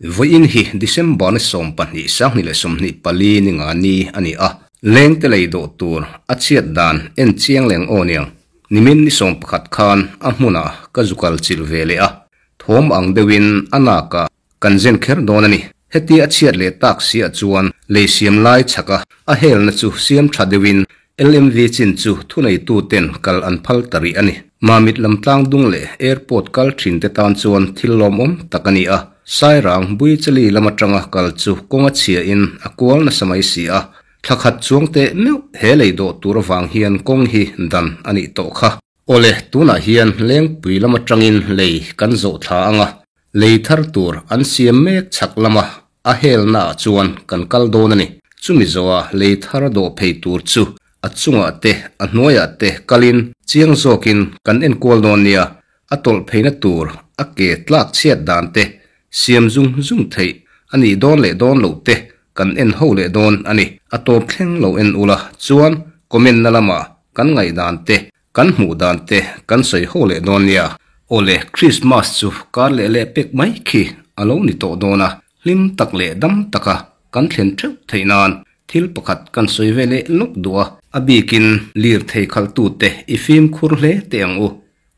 Vawiin hi December ni 12 2024 ni nga ni a ni a, lengte lei dawh tur a chhiat dan en chiang leng aw niang. Nimin ni 11 khan a hmunah ka zu kal chilh ve leh a, thawm ang deuhin a nakah kan zen kher dawn a ni. Heti a chhiat leh tak siah chuan lei siam lai chhaka a helna chu siam tha deuhin LMV chin chu thuneituten kal an phal ta rih a ni. Mamit lam tlang dung leh airport kal thin te tan chuan thil lawmawm tak a ni a. Sairang Buichali lam atanga kal chu kawng a chhiahin a kual nasa mai si a. Thla khat chuang teh meuh he lei dawh tur avang hian kawng hi dan a nih tawh kha. Awle, tunah hian Lengpui lam atangin lei kan zawh thla ang a, lei thar tur an siam mek chhak lama a helnaah chuan kan kal dawn a ni. Chumi zawha lei thar dawh phei tur chu a chungah te a hnuaiah te kalin chiang zawkin kan enkual dawn nia, a tawlh pheina tur a ke tlak chhiat dan te siam zung zung theih a nih dawn leh dawn loh te kan en ho leh dawn a ni. A tawp thleng lo en ula chuan comment na lamah kan ngaihdan te kan hmuh dan te kan sawi ho leh dawn nia. Awle, Christmas chu kar leh leh pek mai khi a lo ni tawh dawn a, hlim tak leh dam taka kan thlen theuh theih nan thil pakhat kan sawi ve leh lawk duh a. A bikin lirthei khalhtute i fimkhur hle teh ang u.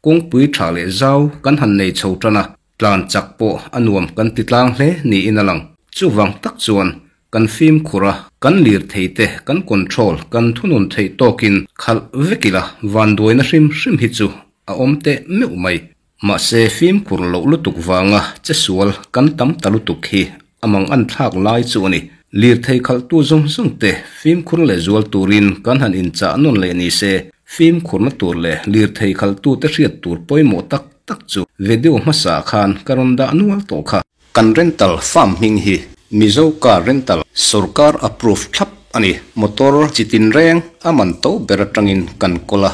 Kawngpui tha leh zau kan han nei chho tan a, tlan chak pawh a nuam kan ti tlang hle niin a lang. Chuvang tak chuan kan fimkhur a, kan lirthei te kan control kan thunun theih tawkin khalh vek ila vanduaina hrim hrim hi chu a awm teh meuh mai. Mahse fimkhur loh lutuk vanga che sual kan tam ta lutuk hi a mang an thlak lai chu a ni. Lirthei khalhtu zawng zawng te fimkhur leh zual turin kan han inchah nawn leh ni se, fimkhurna tur leh lirthei khalhtu te hriat tur pawimawh tak tak chu video hmasa khan ka rawn dah nual tawh kha. Kan rental farm hming hi Mizo Car Rental sorkar approve thlap a ni. Motor chi tin reng a man to ber atangin kan kawl a,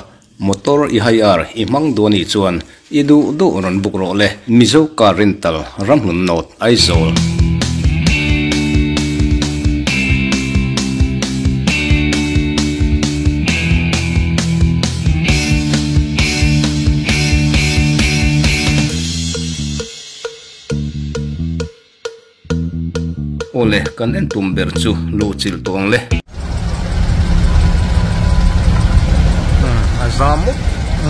motor i hire i hmang duh a nih chuan i duh duh rawn book rawh le. Mizo Car Rental Ramhlun North Aizawl. Awle, kan en tum ber chu luh chilh tawh ang le. A zam mup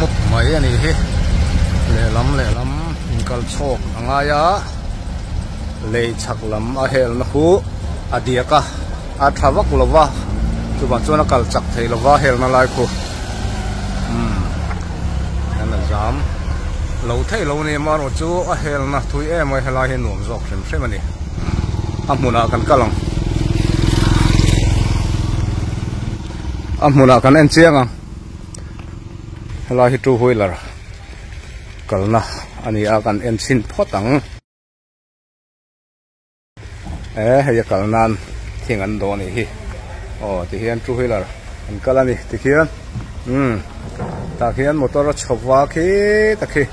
mup mai a nih hi. Lehlam lehlam inkal chhawk a ngai a, lei chhak lam a helna khu a diak a, a tha vak lo va, chuvang chuan a kal chak thei lo va helna lai khu. Umm hian a zam lo theih lo a ni amaherawh chu a helna thui em a helai hi nuam zawk hrim hrim a ni a hmunah kan kal ang a hmunah kan en chiang ang helai hi two wheeler kalna a ni a kan en chhin phawt ang. E hei a kal nan thing an dawh anih hi aw ti hian two wheeler an kal a ni ti khian umm tah khian motor a chho va khi tak hi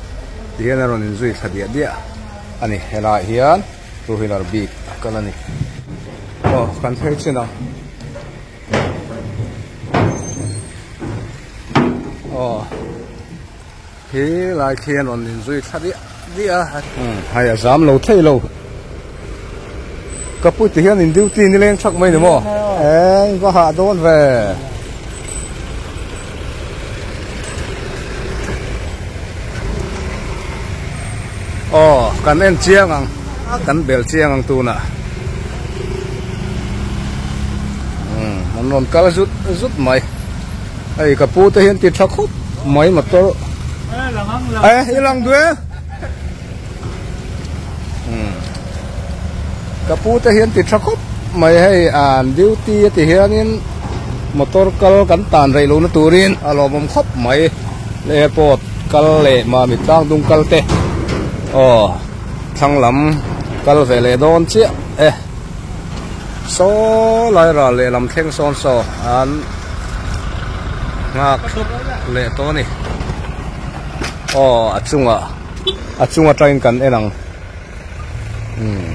ti hian a rawn inzui thla diah diah a ni helaiah hian two wheeler bik a kal a ni aw kan phei chin ang aw. He lai khian rawn inzui thla diah diah a. Umm hei a zam lo thei lo. Ka pu ti hian in duty ni leng thak mai ni maw? Eng va hah dawn ve. Aw kan en chiang ang kan bel chiang ang tunah. Umm an rawn kal zut zut mai. Hei ka pu te hian ti tha khawp mai motor e i lang duh e ka pu te hian ti tha khawp mai hei an duty a ti hianin motor kal kan tan rei lohna turin a lawmawm khawp mai airport kal leh Mamit tlang dung kal te aw thlang lam kal ve leh dawn chiah e. Saw lai ral lehlam thleng sawn saw an nghak thup leh tawh a ni. Aw a chungah a chung atangin kan en ang. Umm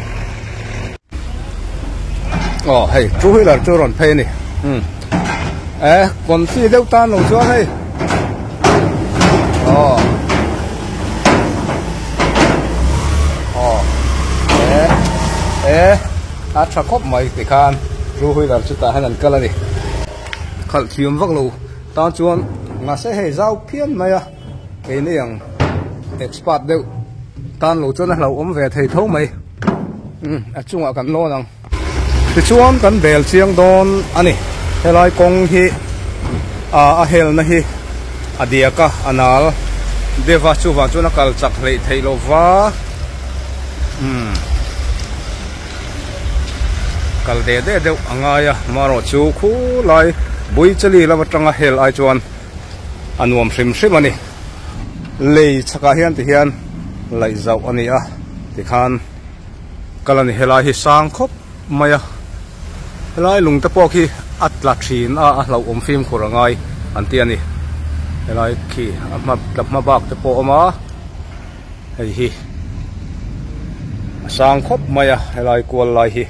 aw hei two wheeler chu rawn phei a ni. Umm e confi deuh tan lo chuan hei aw aw e. a tha khawp mai tikhan two wheeler chutah hian an kal a ni. Khalh thiam vak lo tan chuan mahse hei zau phian mai a keini ang expert deuh tan lo chuan a hlauhawm ve thei tho mai umm a chungah kan lawn ang. Tichuan kan bel chiang dawn a ni. Helai kawng hi a helna hi a diak a, a nal deuh a, chuvang chuan a kal chak hleih theih lo va. Umm kal de de deuh a ngai a, amaherawh chu khulai Buichali lam atanga hel ai chuan a nuam hrim hrim a ni. Lei chhakah hian tihian laih zauh a ni a, tikhan. Kal a ni helai hi sang khawp mai a helai lung te pawh khi a tla thin a a hlauhawm fimkhur a ngai an ti a ni helai khi a hma tla hma bak te pawh a awm a hei hi a sang khawp mai a helai kual lai hi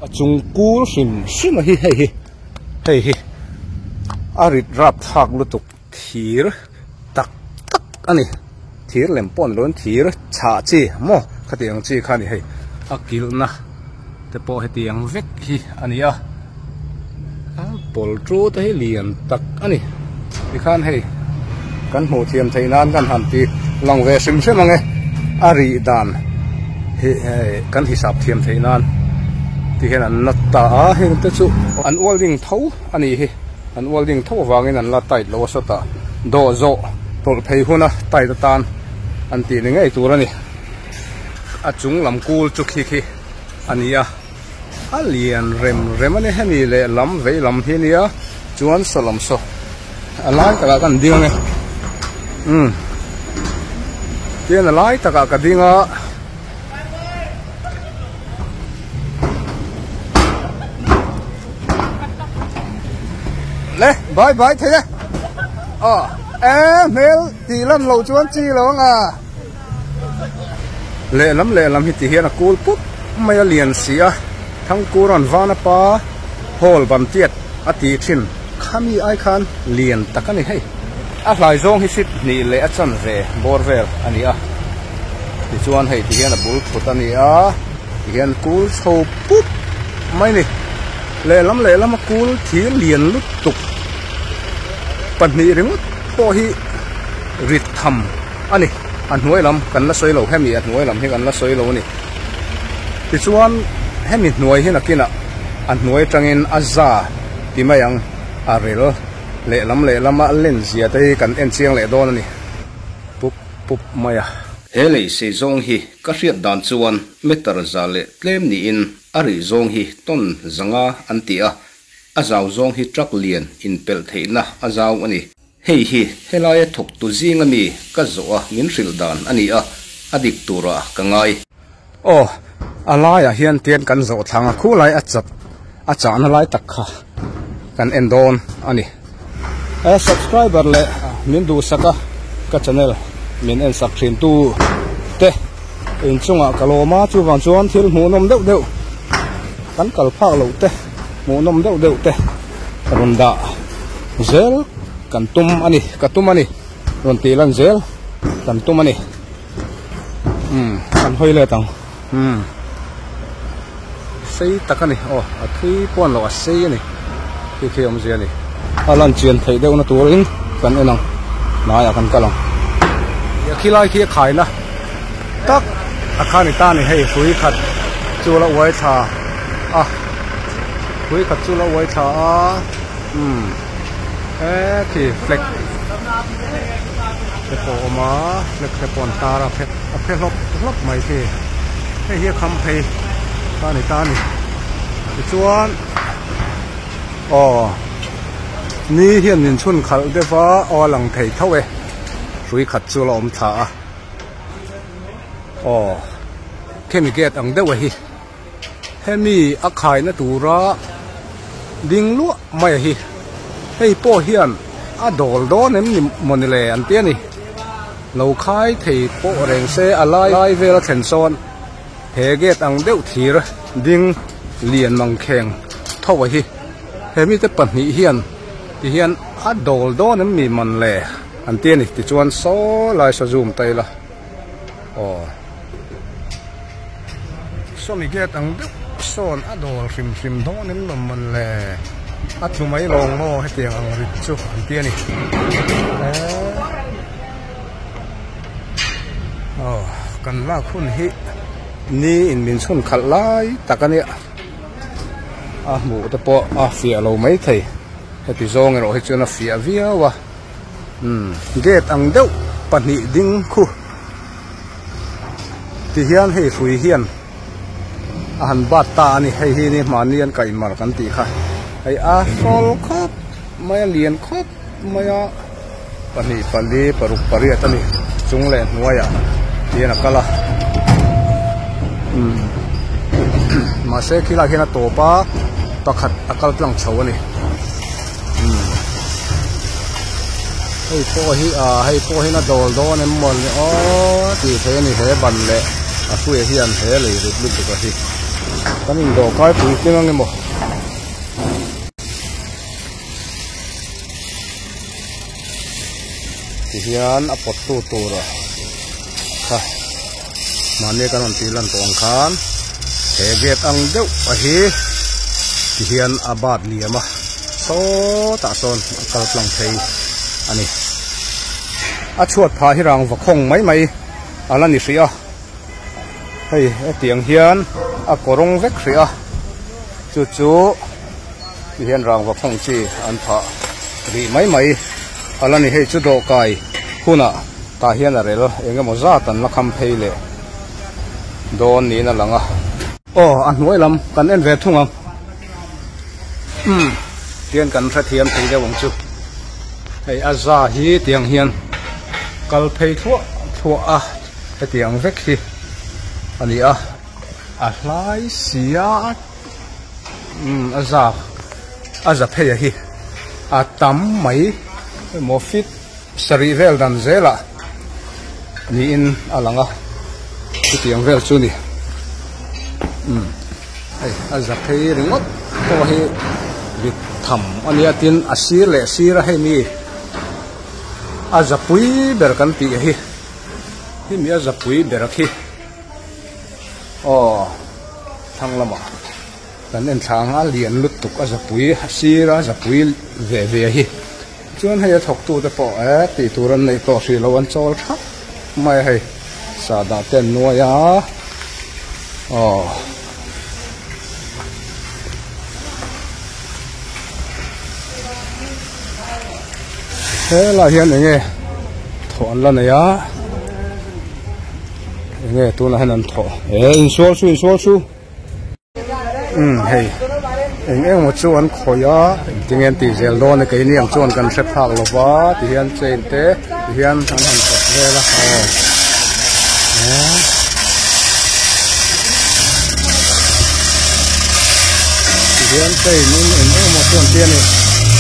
a chung kul hrim hrim a hi hei hi hei hi a rit rap thlak lutuk. Thir tak tak a ni thir lem pawh ni loin thir chhah chi maw khati ang chi kha a ni hei a kilhna te pawh heti ang vek hi a ni a a pawltu te hi lian tak a ni tikhan hei kan hmuh thiam theih nan kan han ti lang ve hrim hrim ang e a rih dan hi hei kan hisap thiam theih nan ti hian an la ta a heng te chu an welding tho a nih hi. An welding tho avangin an la tight lo a sawtah dawh zawh tawlh phei huna tight atan an tih ni ngei tur a ni. A chung lam kul chu khi khi a ni a, a lian rem rem a ni hemi leh lam vei lam hi a nia chuan saw lam saw a lai takah kan ding ange umm tian a lai takah ka ding a. Le bye bye thei e aw e hmel tih lan loh chuan chi lo ang a lehlam lehlam hi ti hian a kul pup mai a lian si a thangkur an vana pa hall ban tiat a tih thin khami ai khan lian tak a ni hei a hlai zawng hi sit hnih leh a chanve bawr vel a ni a tichuan hei ti hian a bul thut a ni a tihian kul chho pup mai a ni lehlam lehlam a kul thir lian lutuk pahnih ringawt pawh hi rit tham a ni a hnuai lam kan la sawi lo hemi a hnuai lam hi kan la sawi lo a ni tichuan hemi hnuai hi nakinah a hnuai atangin a za ti mai ang a rel lehlam lehlama len zia te hi kan en chiang leh dawn a ni pup pup mai a. He lei sei zawng hi ka hriat dan chuan meter za leh tlem niin a rih zawng hi ton zanga an ti a, a zau zawng hi truck lian inpelh theihna a zau a ni. Hei hi helaia thawktu zinga mi ka zawh a min hrilh dan a ni a, a dik turah ka ngai. Aw, a laiah hian tian kan zawh thlang a, khulai a chat a chahna lai tak kha kan en dawn a ni. E subscriber leh min duhsak a, ka channel min en sak thin tu te inchungah ka lawm a, chuvang chuan thil hmuhnawm deuh deuh kan kal phak loh te hmuhnawm deuh deuh te rawn dah zel kan tum a ni ka tum a ni rawn tih lan zel kan tum a ni umm kan hawi let ang umm sei tak a ni aw a thui pawn loh a sei a ni khi khi awmzia a ni a lan chian theih deuh na turin kan en ang hnaiah kan kal ang khilai khi a khaina tak a kha ni ta a ni hei hrui khat chu la uai thla a hrui khat chu la uai thla a umm he khi flag te pawh a awm a flag te pawh an tar a a phe hlawp hlawp mai khi hei hi a kham phei ta ni ta a ni tichuan aw ni hian min chhun khalh deuh va aw a lang thei tho e hrui khat chu la awm thla a. Aw khemi gate ang deuh a hi hemi a khaina tura ding luah mai a hi hei pawh hian a dawl dawn em ni mawni le an ti a ni lo khai thei pawh reng se a lai lai vel a thlen sawn he gate ang deuh thir ding lian mang kheng tho a hi hemi te pahnih hian tihian a dawl dawn em ni man le. An ti a ni tichuan saw lai saw zoom ta ila aw Sawmi gate ang deuh sawn a dawl hrim hrim dawn em lo mawn le? A tlu mai lawng maw hetiang ang rit chu an ti a ni. Aw kan lak hun hi ni in min chhun khalh lai tak a nia a hmuh te pawh a fiah lo mai thei heti zawng erawh hi chuan a fiah viau a umm gate ang deuh pahnih ding khu. Tihian hei hrui hian a han bat ta a ni hei hi ni hmahni an kaih mar kan tih kha hei a hrawl khawp mai a lian khawp mai a pahnih pali paruk pariat a ni chung leh hnuaiah hian a kal a umm mahse khilaiah khian a tawp a pakhat a kal tlang chho a ni. Hei pawh hi ah hei pawh hian a dawl dawn em maw ni aw tih theih a ni he ban leh a hruai hian he lei rit lutuk a hi kan indawh kai pui tling ang emaw. Tihian a pawt tu tur kha mahni kan rawn tih lan tawh ang khan he gate ang deuh a hi tihian a bat liam a sawtah sawn a kal tlang phei a ni a chhuat phah hi rangva khawng mai mai a la ni hrih a hei hetiang hian a kawrawng vek hrih a chu chu tihian rangva khawng chi an phah rih mai mai a la ni hei chu dawhkai hunah tah hian a rel eng emaw zat an la kham phei leh dawn niin a lang a. Aw a hnuai lam kan en ve thung ang umm tian kan hrethiam thei deuh ang chu hei a za hi tiang hian kal phei thluah thluah a hetiang vek hi a ni a a hlai sia umm a za a za phei a hi a tam mai emaw fit Sarih vel dan zelah niin a lang a, chutiang vel chu ni. Umm hei a za phei ringawt pawh hi rit tham a nia tin a sir leh sir a hei mi a za pui ber kan tih hi hemi a za pui ber khi aw thlang lamah kan en thla ang a lian lutuk a za pui a sir a za pui ve ve hi. Chuan hei a thawktute pawh e tih tur an neih tawh hrih lo an chawl thap mai a hei sahdah te an nuai a aw helaiah hian eng nge thawh an la nei a eng nge tunah hian an thawh e insual su insual su. Umm hei eng eng maw chu an khawih a engtinge an tih zel dawn a keini ang chuan kan hre phak lo va tihian chain te tihian an han kawt vel a aw tihian chain in eng eng maw chu an ti a ni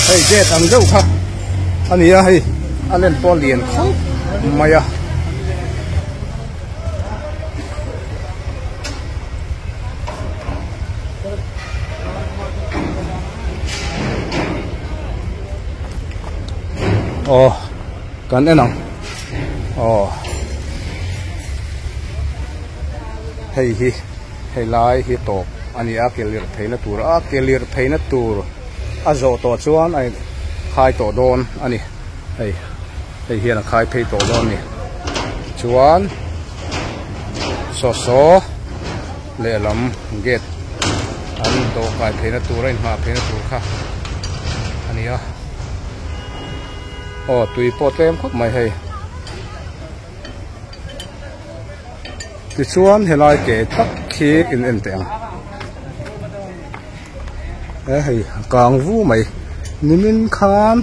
hei gate ang deuh kha a ni a hei a len pawh a lian khawp mai a. Aw kan en ang aw hei hi hei lai hi tawp a ni a ke lirh theihna tur a ke lirh theihna tur a zawh tawh chuan a khai tawh dawn a ni hei. Hei hian a khai phei tawh dawn a ni. Chuan saw saw lehlam gate an dawhkai pheina tur a inhmah pheina tur kha a ni a. Aw tui pawh tlem khawp mai hei. Tichuan helai ke tak khi in en teh ang. He hei kang vu mai nimin khan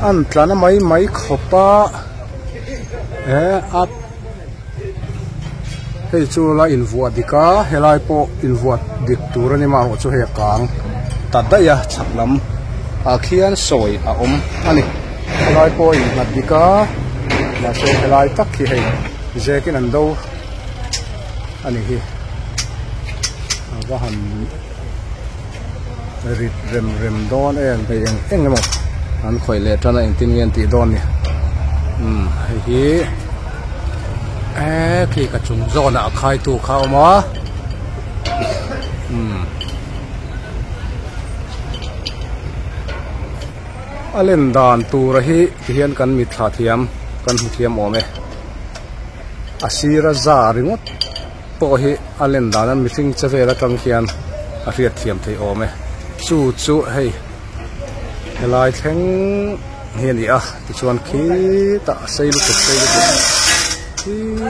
an tla na mai mai khawp a he a hei chu la invuah dik a helai pawh invuah dik tur a ni marawh chu hei a kang ta daih a chhak lam ah khian sawi a awm a ni helai pawh a innghat dik a mahse helai tak hi hei zekin an do a ni hi. A va han rit rem rem dawn em hei eng eng emaw an khawih leh tan a engtin nge an tih dawn ni umm hei hi e khi ka chung zawnah a khaitu kha a awm a. Umm. A len dan tura hi ti hian kan mitthla thiam kan hmu thiam awm e. A sira za ringawt pawh hi a len dan a mihring che vel atang khian a hriat thiam theih awm e. Chu chu hei helai thleng hi a ni a tichuan khitah a sei lutuk sei lutuk khilai umm.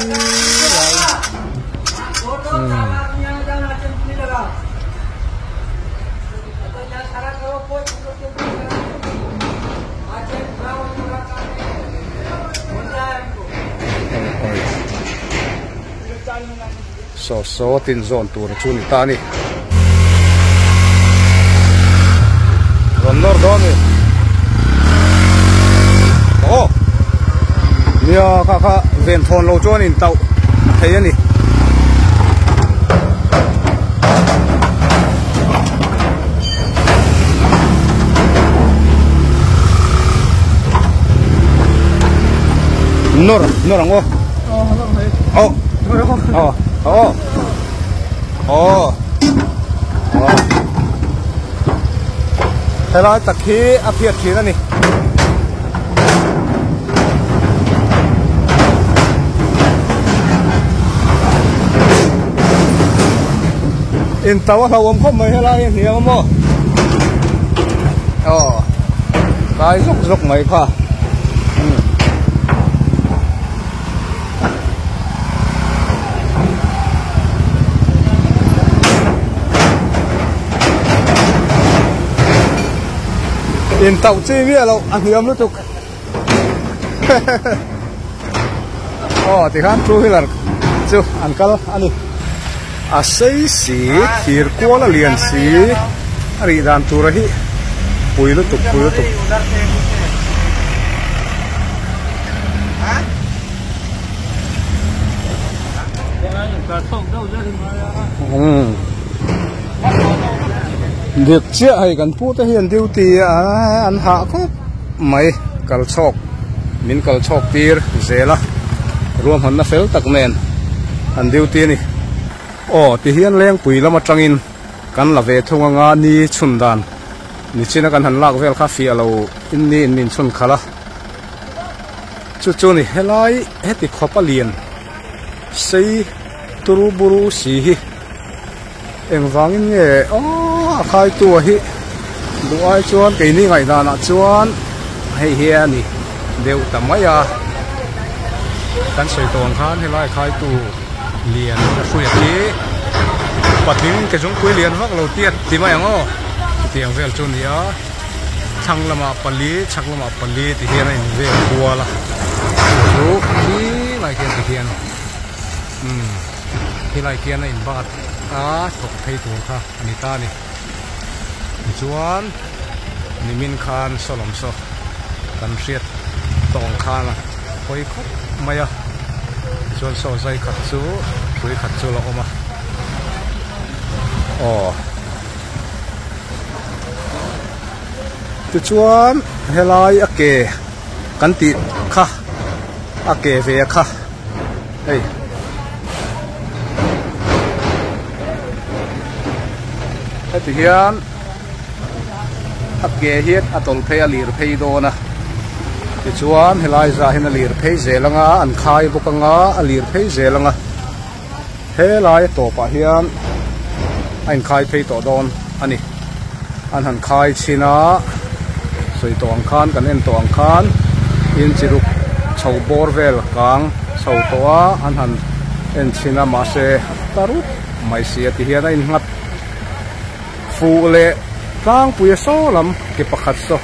Saw saw tin zawn tur chu ni ta a ni. Rawn nawr dawn ni. Aw. Nia kha kha ven thawn lo chuan in tauh thei a ni. Nawr nawr ang aw. Aw. Aw. Aw. Aw. Aw. Helai tak hi a phiat thin a ni. In tau a hlauhawm khawp mai helai hi a hniam a maw? Aw kai zawk zawk mai kha. In tauh chi miah loh a hniam lutuk. Aw tikhan two wheeler chu an kal a ni. A sei si thir kual a lian si a rih dan tura hi pui lutuk pui lutuk. Dik chiah hei kan pu te hian duty a an hah khawp mai kal chhawk min kal chhawk tir zel a ruahmanna fel tak nen an duty a ni aw ti hian lengpui lam atangin kan la ve thung anga ni chhun dan nichina kan han lak vel kha fiah lo in ni in min chhun khalh a chu chu ni helai heti khawp a lian sei turu buru si hi. Engvangin nge aw a khaitu a hi duh ai chuan keini ngaihdanah chuan hei hi a ni deuh ta mai a kan sawi tawh ang khan helai khaitu lian a hruai khi patling ke zungpui lian vak lo tiat ti mai ang aw chutiang vel chu a ni a thlang lamah pali chhak lamah pali ti hian a invel kual a chu khi lai khian ti hian umm. Helai khian a inbat a thawk phei tur kha a ni ta a ni. Tichuan nimin khan sawlawm saw kan hriat tawng khan a hawi khawp mai a, tichuan saw zai khat chu hrui khat chu a la awm a. Aw. Tichuan helai a ke kan tih kha a ke ve a kha. Hei heti hian a ke hi a tawlh phei a lir phei dawn a tichuan helai zah hian a lir phei zel anga an khai bawk anga a lir phei zel anga helai a tawpah hian a inkhai phei tawh dawn a ni an han khai chhin a sawi tawh ang khan kan en tawh ang khan inchi ruk chho bawr vel kang chho tawh a an han en chhin a mahse a ta rup mai si a ti hian a innghat fuh leh tlangpui a saw lam ke pakhat saw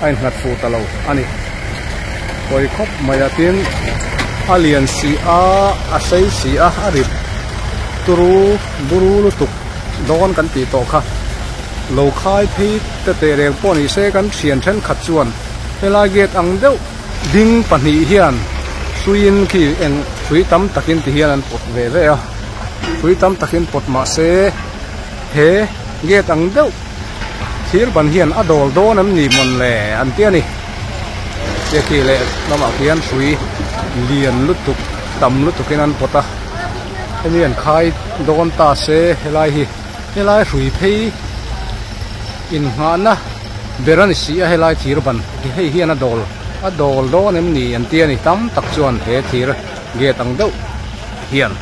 a innghat fuh ta lo a ni pawi khawp mai a tin a lian si a a sei si a a rit turu buru lutuk dawn kan tih tawh kha lo khai phei te teh reng pawh ni se kan thian thenkhat chuan helai gate ang deuh ding pahnih hian hruiin khi eng hrui tam takin ti hian an pawt ve ve a hrui tam takin pawt mah se he gate ang deuh thir ban hian a dawl dawn em ni mawn le an ti a ni che khi leh lamah khian hrui lian lutuk tam lutukin an pawt a hemi an khai dawn ta se helai hi. Helai hrui phei innghahna ber a ni si a helai thir ban hei hian a dawl a dawl dawn em ni an ti a ni tam tak chuan he thir gate ang deuh hian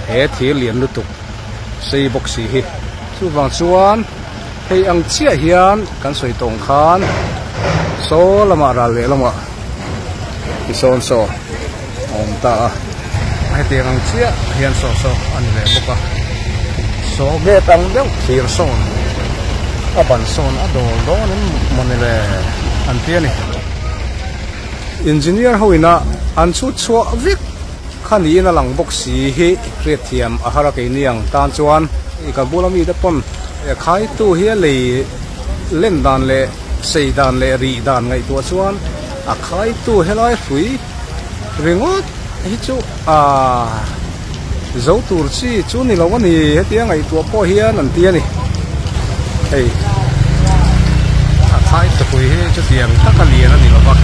he thir lian lutuk sei bawk si hi chuvang chuan hei ang chiah hian kan sawi tawng khan saw lamah ral leh lamah tisawn saw a awm ta a hetiang ang chiah hian saw saw a ni ve bawk a saw gate ang deuh thir sawn a ban sawn a dawl dawn em mawni le an ti a ni engineer ho ina an chhut chhuah vek kha niin a lang bawk si hi hriatthiam a har a keini ang tan chuan i ka bula mite pawn Khaitu hi a lei len dan leh sei dan leh rih dan ngaihtuah chuan a khaitu helai hrui ringawt hi chu aaa zo tur chi chu ni lo a ni hetia ngaihtuah pawh hian an ti a ni hei a khai tupui hi chutiang taka lian a ni lo va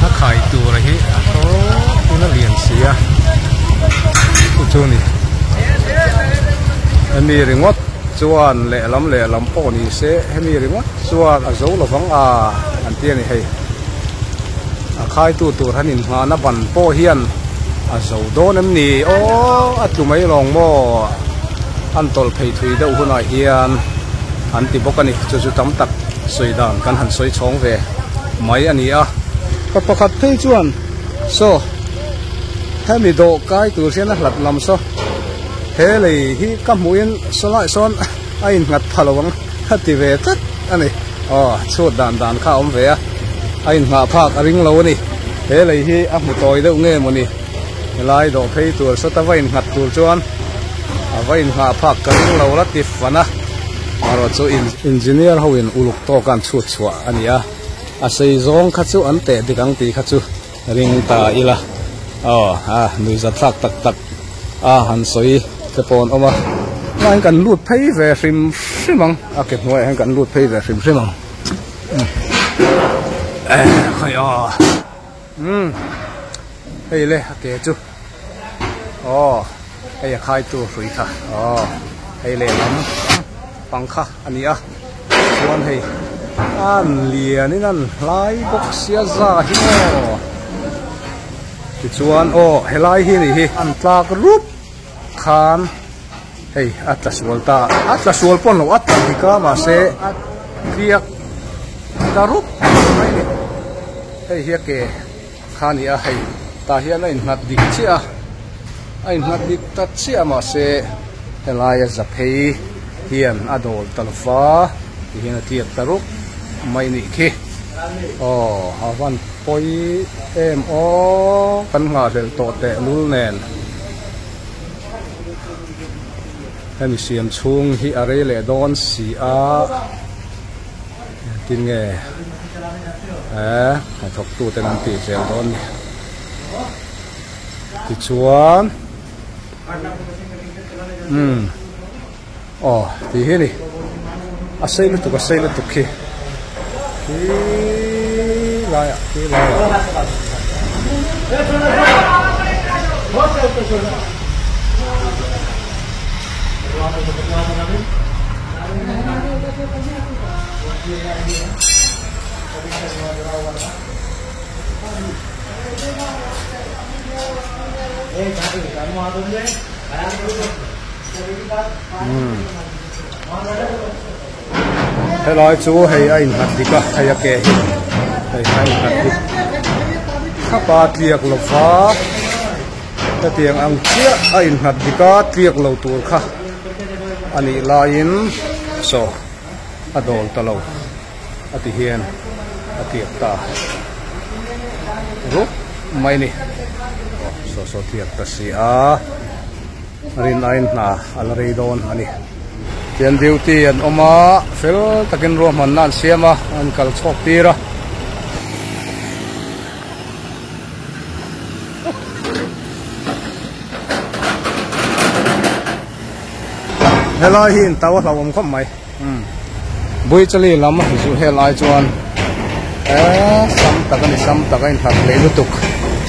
a khai tur hi a hrawkin a lian si a chu chu a ni. Hemi ringawt chuan lehlam lehlam pawh ni se hemi ringawt chuan a zo lovang a an ti a ni hei. A khaitu tur han inhnghahna ban pawh hian a zo dawn em ni aw a tlu mai lawng maw an tawlh phei thui deuh hunah hian an ti bawk a ni chu chu tam tak sawi dan kan han sawi chhawng ve mai a ni a. Pa pakhat phei chuan saw hemi dawh kai tur hian a hlat lam saw he lei hi ka hmuhin saw lai sawn a innghat pha lo ang a ti ve tlat a ni. Aw chhut dan dan kha a awm ve a, a inhnah phak a ring lo a ni. He lei hi a hmu tawi deuh nge mawni helai dawh phei tur sawta va innghat tur chuan a va inhnah phak ka ring lo la ti fan a. Erawh chu engineer ho in uluk tawk a an chhut chhuah a ni a, a sei zawng kha chu an teh dik ang tih kha chu ring ta ila. Aw a nuihzat thlak tak tak a han sawi te pawh an awm a, tunah hian kan lut phei ve hrim hrim ang. A ke hnuaiah hian kan lut phei ve hrim hrim ang khawi aw umm hei le a ke chu aw hei a khaitu hrui kha aw hei lehlam pangkha a ni a chuan hei an lianin an hlai bawk sia za hi maw tichuan aw helai hi ni hi an tlak rup khan. Hei a tla sual ta a tla sual pawn lo a tla dik a mahse a tliak ta rup mai a ni hei hi a ke kha a ni a hei tah hian a innghat dik chiah a a innghat dik ta chiah a mahse helai a za phei hian a dawl ta lo va ti hian a tliak ta rup mai a nih khi aw a van pawi em aw kan nghahhlelh tawh tehlul nen. Hemi siam chhung hi a rei leh dawn si a engtin nge eh hnathawk tu ten an tih zel dawn ni tichuan umm aw tih hi a ni a sei lutuk a sei lutuk khi khi laiah khi laiah. Helai chu hei a innghat dik a hei a ke hi hei a innghat dik thlap a tliak lo va hetiang ang chiah a innghat dik a tliak lo tur kha a nih laiin saw a dawl ta lo a ti hian a tliak ta rup mai a ni saw saw tliak ta si a. Rin aiin hna a la rei dawn a ni. Tian duty an awm a, fel takin ruahmanna an siam a, an kal chhuak tir a. Helai hi in tau a hlauhawm khawp mai. Buichali lam zu helai chuan eee sam tak a ni sam tak a inhlat hlei lutuk.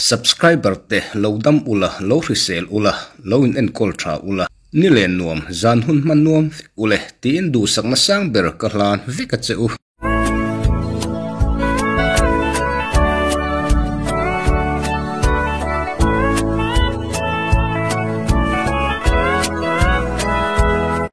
Subscriber te lo dam ula, lo hrisel ula, lo in enkawl tha ula. Ni len nuam, zan hun hman nuam vek ule tiin duhsakna sang ber ka hlan vek a che u.